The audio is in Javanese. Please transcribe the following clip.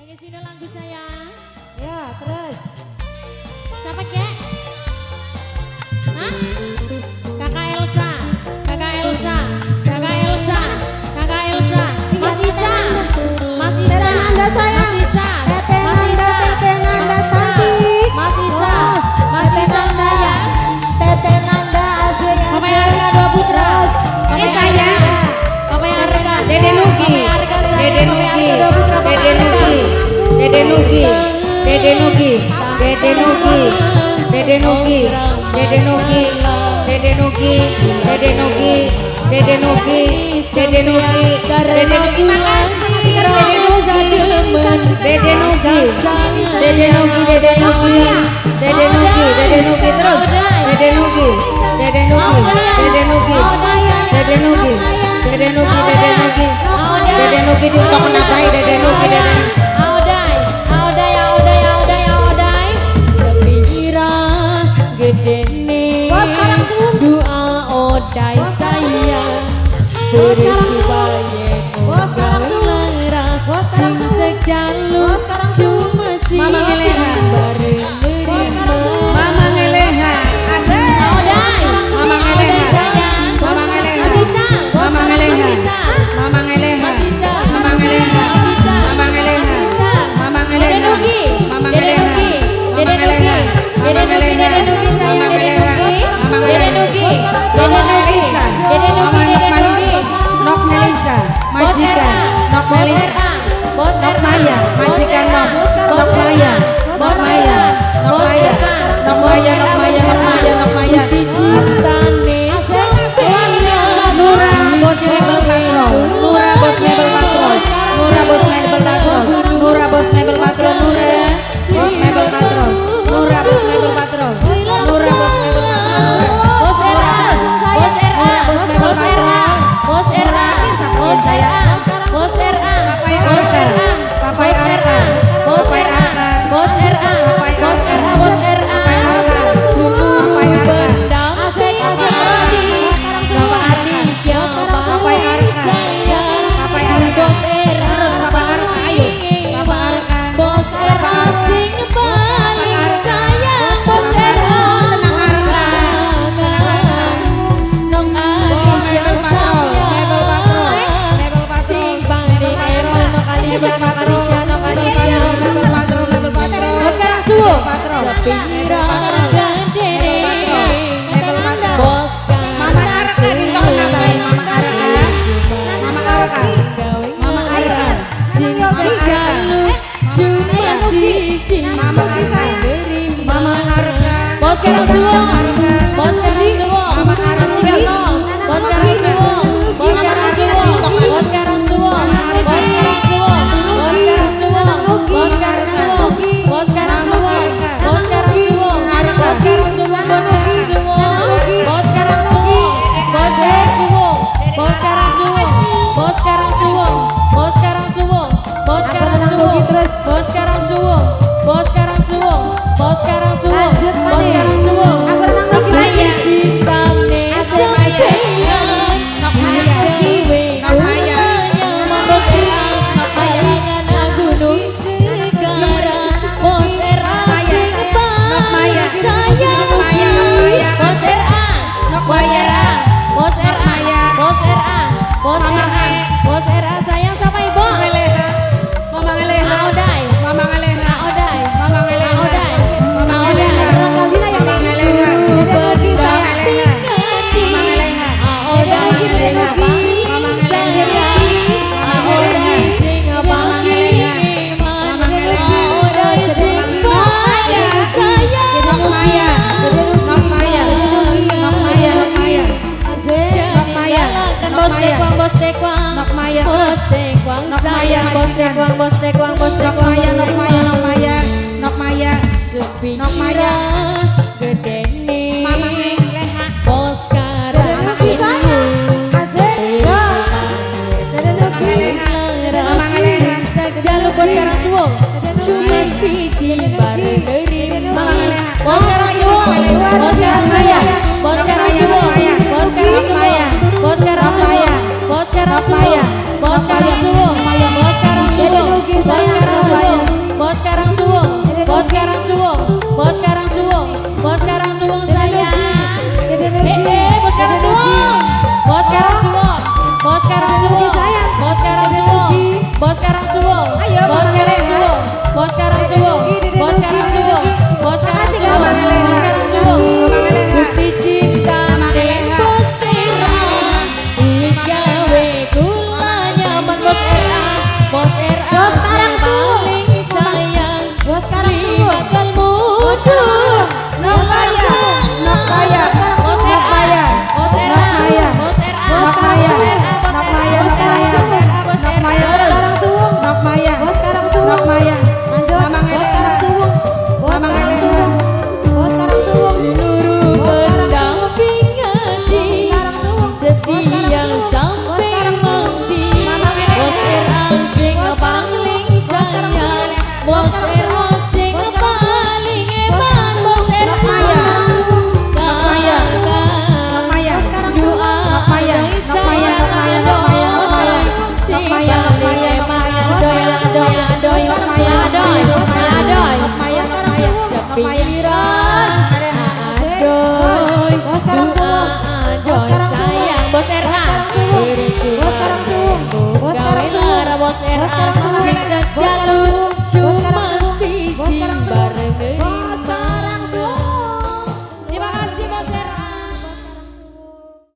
Lagi sini lagu saya. Ya, terus. Siapa kek? Hah? Kakak Elsa, Kakak Elsa, Kakak Elsa, Kakak Elsa, Mas Isa, Mas Isa, Mas Isa, Mas Isa, Mas Isa, Mas Isa sayang. Tete Nanda asik. Mama Arka dua putra. Ini saya. Mama Arka. Dede Nugi. Dede Nugi. Dede Nugi. Dede Nugi. Dede Nugi. Dede Nugi. Dede Nugi. Dede Nugi. Dede Nugi. Dede Nugi. Dede Nugi. Dede Nugi. Dede Nugi makasih. Dede Nugi. Dede Nugi. Dede Nugi. Dede Nugi. Dede Nugi. Dede Nugi terus. Dede Nugi. Dede Nugi. Dede Nugi. Dede Nugi. Dede Nugi. Dede Nugi. Dede Nugi diutok nabai Dede Nugi Dede. Audai, audai, audai, audai, audai. Sepira gedene. Dua odai sayang. Berjumpa lara sing terjaluk cuma si Mama Ngeleha. Mama Ngeleha. Asik. Audai, Mama audai Ngeleha. sayang. Mama Ngeleha. Mas Isa, Mama Ngeleha. Mas Isa, Mama Ngeleha. Mas Isa, Mama Ngeleha. Mas Isa, Mama Ngeleha. Mas Isa. Mama Dede Ngeleha. Nugi, Mama Dede Ngeleha. Nugi, Mama Dede Nugi, Ngeleha. Dede Mama Nugi, Ngeleha. Dede Nugi sayang, Mama Dede Ngeleha. Nugi, Mama Dede Ngeleha. Nugi, Dede Mama Nugi, Melisa. Dede Nugi, Mama Dede Nok Nugi. Melisa. Nok Melisa. Bos Majikan. RA, Nok Bos Melisa. RA, Bos Nok RA, Maya, Bos majikan RA, Nok. Bos Nok Maya, RA, Nok Bos Maya, RA, Nok Bos Maya, RA, Nok Bos Maya, RA, Nok Bos Maya, Nok RA. Maya, Nok Maya. Bukti cintane sampeyan. Nura Bos Mebel Patrol, Nura Bos Mebel Patrol, Nura Bos Mebel Patrol, Nura Bos Mebel Patrol, Nura Bos Mebel Patrol, Nura Bos Mebel Patrol, Nura Bos Mebel Patrol, Bos RA, Bos RA, Bos Mebel Bos RA, Bos RA, Bos saya. RA, Bos RA, Papai Bos Arka, RA, Papai Bos Arka, RA, Bos Papai RA, Arka, Bos RA, Papai Bos Arka, RA, Bos RA, Papai Arka, seluruh Papai Arka, pendamping hati, Bapak Arka, Alicia Papai paling Arka, sayang, Papai Arka, Bos RA, terus Bapak Arka, ayo, Bapak Arka, Bos RA sing paling sayang, Bos RA, Senang Arka, senang Arka. Nong Alicia Mebel Patrol, Mebel Patrol, sayang. Mebel Patrol, Sing paling eman nok Alicia, nok Alicia, nok Alicia. Mebel Patrol, Mebel Patrol, Bos sekarang suwo. Patrol. Sepira gandene. Mebel Patrol. Bos Mama Arka dintok nabai, Mama Arka, Mama Arka, Mama Arka, sing terjaluk cuma siji. Mama Arka, Mama Arka, Bos sekarang suwo. Bos sekarang suwo. Mama Arka. Majikan no. Bos sekarang suwo. Bos sekarang suwo. Bos sekarang suwo. Bos sekarang suwo. Bos sekarang suwo. Bos sekarang suwo. Bos sekarang suwo. Bos sekarang suwo. Bos sekarang suwo. Bos sekarang suwo. Bos sekarang suwo. Bos sekarang suwo. Bos sekarang suwo. Bos sekarang suwo. Bos sekarang suwo. Bos sekarang suwo. Bos sekarang suwo. Bos sekarang suwo. Bos sekarang suwo. Lanjut, Bos Mane. sekarang suwo. Aku renang lagi. Maya. Cintane Asik, Maya. sampeyan. Nok Maya. Gawe Nok Maya. nyaman Bos RA. Bayangan gunung segara. Bos RA sing Nok Maya. paling sayang. Nok Maya, Nok Maya. Bos RA. Nok Bos Maya. RA. Bos Nok RA. Maya. Bos RA. Bos Mama RA. E. Bos RA sayang sama ibu. Mama Ngeleha, Mama Ngeleha, Audai. Mama Ngeleha, Audai. Mama Ngeleha, Audai. Mama Audai. Ngeleha, Mama Ngeleha, Dede Nugi sayang. Mama Ngeleha, Audai sing paling Mama Ngeleha. sayang. Audai sing paling iman. Audai sing paling sayang. Nok Maya, Nok Maya, Nok Maya, Nok Maya, Asik. Jadi Maya. galakan Nok bos Maya. tekwang bos tekwang. Nok Maya Bos terus. tekwang Nok Maya sayang bos majikan. tekwang bos tekwang bos Nok tekwang Maya, bos Nok Maya, Nok Maya, Nok Maya, Nok Maya. Sepira gedene. Mama Ngeleha, Bos karang Nugi sayang. Asik. Go. Dede Mama Nugi. Ngeleha, Mama Ngeleha, Jaluk bos karang suwo. Cuma siji bareng nerima. Bos karang suwo. Bos karang suwo. Bos karang suwo. Bos karang suwo. Bos karang suwo. Bos karang suwo. Bos karang suwo. Bos karang suwo. Bos karang suwo. Karangsuwung, Bos Karangsuwung, Bos Karangsuwung sayang. Bos Karangsuwung, Bos Karangsuwung, Bos Karangsuwung, Bos Karangsuwung, Bos Karangsuwung, Bos Karangsuwung, Bos Karangsuwung, Bos Karangsuwung, Bos Karangsuwung, Bos Karangsuwung. Bukti cinta Bos RA wis gawe kula nyaman. Bos RA, Bos RA sing paling sayang. Bos Karangsuwung. Bakal mundur. Nok Maya, Nok Maya, Bos Nok RA, Maya, Bos Nok RA, Maya, Bos RA, Nok Maya, Bos RA, Bos Nok RA, Maya, Bos Nok RA, Maya, Bos RA, Bos Nok RA. Maya terus. Nok Maya, Bos Karangsuwung. Nok Maya. Lanjut. Bos Karangsuwung. Bos Karangsuwung. Bos Karangsuwung. Seluruh pendamping hati setia sampai mati. Bos RA sing paling sayang, Bos RA sing paling hebat, Bos RA. Maya. Kakak Nok Maya, doa Nok Maya, adoy Nok Maya, sayang Nok Maya, Nok Maya, Nok adoy Maya, sing Nok Maya, Nok paling Maya, Nok hebat Maya, adoy adoy adoy Nok Maya, adoy Nok Maya, adoy Nok Maya, Nok Maya, Nok Maya. sepiran adoy Bos Karangsuwung. adoy sayang. Bos RA Bos Karangsuwung. Bos gawe Karangsuwung. lara Bos RA Karangsuwung. sing kejalut cuma